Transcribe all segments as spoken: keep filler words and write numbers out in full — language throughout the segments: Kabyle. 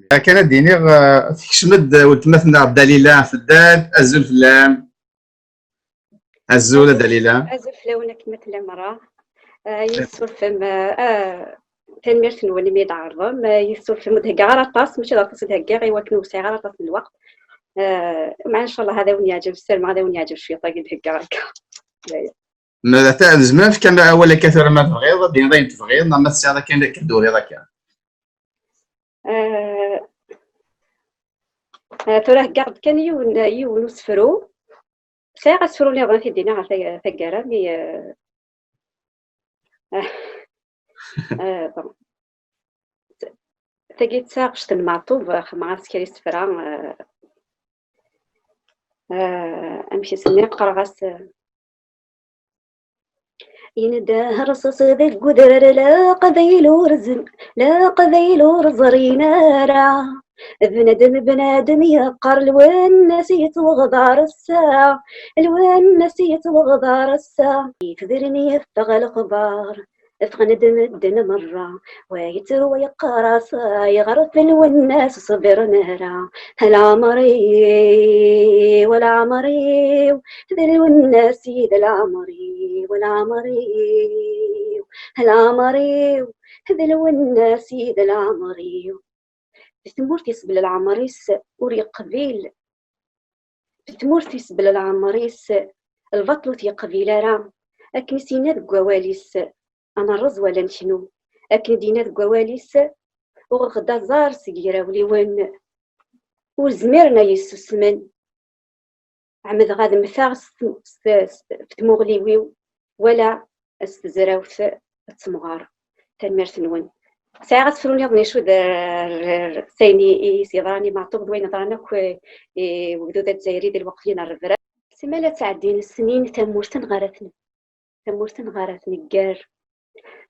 Kan ad d-iniɣ, eh, tekcem-d weltma-tneɣ Dalila Feddad, azul fell-am. Azul a Dalila. Azul fell-awen akken ma tellam merra. Eh, yessurfem, eh, eh, tanemmirt-nwen imi d-tɛerḍem. Eh, yessurfem ur d-heggaɣ ara aṭas, mačči d aṭas i d-heggaɣ i wakken ur sɛiɣ ara aṭas n lweqt. Eh, meɛna ncallah ad awen-yeɛǧeb, ssarameɣ ad awen-yeɛǧeb cwiṭ-agi d-heggaɣ akka. Ma d ta-, nezmer ad nefk awal akka tura ma tebɣiḍ, ad d-tiniḍ ayen tebɣiḍ, neɣ ma tesɛiḍ akken ad k-d-uriɣ akka. Eh, eh, tura heggaɣ-d kan yiwen, yiwen usefru. Sɛiɣ asefru niḍen ad t-id-iniɣ ɣer tag-, taggara, mi, eh, eh, bon. Tagi d taɣect n Meɛṭub, xedmeɣ-as kra isefra, eh, eh, amek i s-nniɣ, qqareɣ-as, eh, Yenna-d rṣaṣ deg udrar, leqbayel ur z-, leqbayel ur ẓrin ara. Bnadem, bnadem yeqqar, Lwennas yettweɣḍar ass-a, Lwennas yettweɣḍar ass-a. Itedren yeffeɣ lexbar, ffɣen-d medden merra, wa yettru wa yeqqar-as, ayɣer ɣef Lwennas ur ṣbiren ara. A leɛmer-iw, a leɛmer-iw, d Lwennas i d leɛmer-iw, a leɛmer-iw, a leɛmer-iw, d Lwennas i d leɛmer-iw. Di tmurt isbel leɛmer-is ur yeqbil, di tmurt isbel leɛmer-is lbaṭel ur t-yeqbil ara, akken i s-yenna deg wawal-is, ad nerreẓ wala neknu, akken i d-yenna deg wawal-is, uɣeɣ-d aẓar seg yirawliwen, ur zmiren ad yi-ssusmen. Ɛemmdeɣ ad mmteɣ s, s, s, s tmuɣli-w, wala s tezrawt d temɣer. Tanemmirt-nwen. Sɛiɣ asefru niḍen icudd ar, ar, ar s ayen i, i s-yeḍran i Meɛṭub d wayen yeḍran akk i, i ugdud azzayri di lweqt-nni n rrebrab. Simmal ad ttɛeddin snin, tamurt-nneɣ ara tn-, tamurt-nneɣ ara tnegger.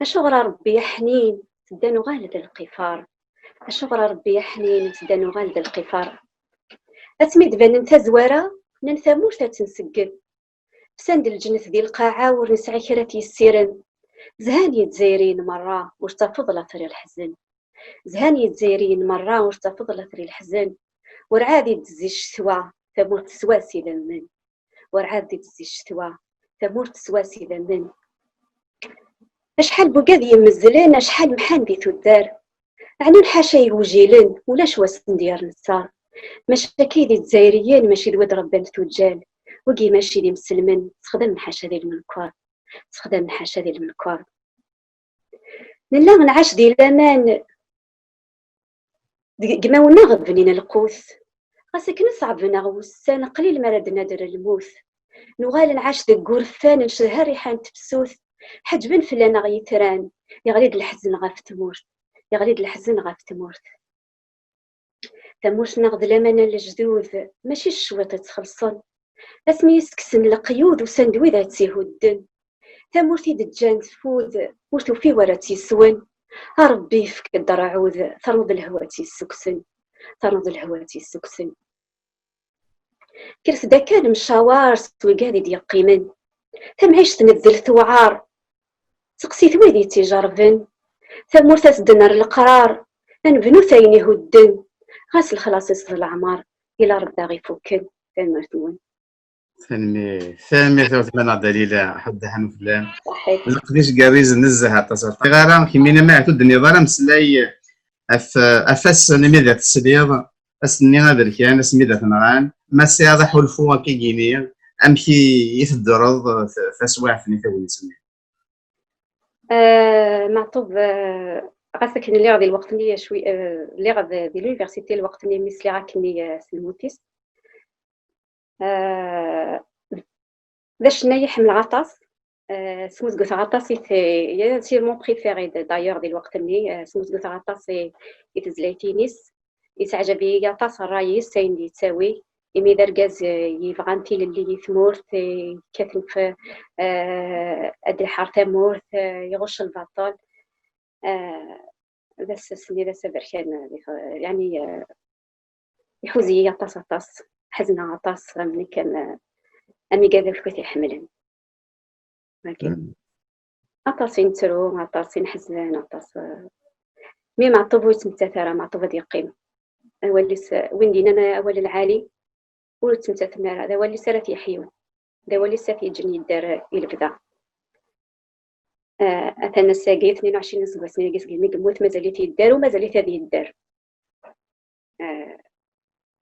Acuɣer a Ṛebbi aḥnin, tedda nuɣal d lqifar? Acuɣer a Ṛebbi aḥnin, tedda nuɣal d lqifar? Asmi d-banen tazwara, nnan tamurt ad tt-nseggem. Fsan-d lǧennet di lqaɛa, ur nesɛi kra ad t-yessiren. Zhan Yizzayriyen merra, ur ttafeḍ later i leḥzen. Zhan Yizzayriyen merra, ur ttafeḍ later i leḥzen. Werɛad i d-tezzi ccetwa, tamurt teswa s idammen. Werɛad i d-tezzi ccetwa, tamurt teswa s idammen. Acḥal n wigad yemmezlen, acḥal mḥan di tuddar. Ɛnan ḥaca igujilen, ulac wa sen-d-yerr nessar. Maca akka i d Izzayriyen, mačči d wid rebban tuǧǧal. Wigi mačči d imselmen, ttexdamen ḥaca di lmenkar. Ttexdamen ḥaca di lmenkar. Nella nɛac di laman deg, deg imawen-nneɣ bnin lqut. Ɣas akken ṣeɛben-aɣ wussan, qlil mi ara d-nader lmut. Nuɣal nɛac deg wurfan, ncedha rriḥa n tefsut. Ḥeǧben fell-aneɣ yitran, yeɣli-d leḥzen ɣef tmurt. Yeɣli-d leḥzen ɣef tmurt. Tamurt-nneɣ d laman n lejdud, mačči s cwiṭ i tt-xellṣen. Asmi i s-kksen leqyud, usan-d wid ad tt-ihudden. Tamurt i d-ǧǧan teffud, ur tufi wara tt-yeswen. A Ṛebbi, efk-d ṛṛɛud, ternuḍ lehwa ad tt-yessukksen. Ternuḍ lehwa ad tt-yessukksen. Kkret-d akka lemcawar s wigad i d-yeqqimen. Tamɛict tmeddel tewɛer. Seqsit wid i tt-ijerrben. Tamurt ad s-d-nerr leqrar. Ad nebnut ayen ihudden. Ɣas lexlaṣ-is d leɛmer. Ila Ṛebbi aɣ-ifukken. Tanemmirt-nwen. Tanemmirt, tanemmirt a weltma-nneɣ Dalila, ḥedd ḥanu fell-am. Ṣaḥit. Leqdic gerriz nezzeh aṭas, aṭas. Ɣer ara kemmini ma yeɛtu d-nniḍ ara meslay ɣef, ɣef ass-n imi d at-tesliḍ, ass-nni aberkan, asmi d at-nɣan, ma tesɛiḍ aḥulfu akka i yini, amek i, i teddreḍ t-, taswiɛt-nni, tagnit-nni? Eh, Meɛṭub, eh, ɣas akken lliɣ di lweqt-nni cwi, eh, lliɣ d-, di l'université lweqt-nni mi sliɣ akkenni, eh, s lmut-is. Eh, d acenna i ḥemmleɣ aṭas. Eh, smuzguteɣ aṭas i t-, c'est mon préféré d-, d'ailleurs di lweqt-nni, eh, smuzguteɣ aṭas i, i tezlayt-ines. Yesɛejjeb-iyi aṭas ṛṛay-is, ayen d-yettawi, imi d argaz, eh, yebɣan tilelli i tmurt, eh, yekkaten f-, eh, ad iḥer tamurt, eh, iɣucc lbaṭel. Eh, d ass-, ass-nni d ass aberkan, eh, di t-, yeɛni, eh, iḥuz-iyi aṭas, aṭas. Ḥezneɣ aṭas, am nekk, am, eh, am igad akk i t-iḥemmlen. Wagi. Mm. Aṭas i nettru, aṭas i neḥzen, aṭas, eh, mi Meɛṭub ur yettmettat ara, Meɛṭub ad yeqqim. Awal-is, win d-yennan awal lɛali, ur ttmettaten ara, d awal-is ara t-yeḥyun, d awal-is ara t-yeǧǧen yedder i lebda. Ah, atan ass-agi, tnin u ɛecrin iseggasen-agi segmi yemmut, mazal-it yedder u mazal-it ad yedder. Ah,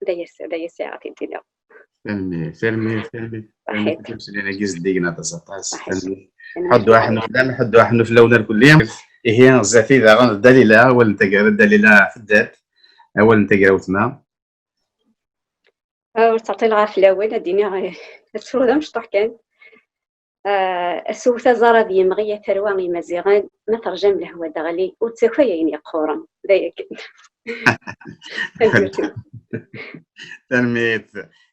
d aya s-, d aya sɛiɣ ad t-id-iniɣ. Tanemmirt, tanemmirt, tanemmirt. Tanemmirt i tuslin-agi zeddigen aṭas, aṭas. Tanemmirt. Ḥedd waḥed nuflan, ḥedd waḥed nuflawen irkelli. Ihi, zdat-i daɣen Dalila, awal n taggara, Dalila Haddad, awal n taggara, weltma. Ah, ur ttɛeṭṭileɣ ɣef lawan, ad d-iniɣ, eh, ad ttruɣ d amecṭuḥ kan. Ah, asewt aẓar ad yemɣi a tarwa Imaziɣen, ma terjam lehwa ad d-teɣli, ur ttaki ayen yeqquren. D aya kan. Tanemmirt. Tanemmirt.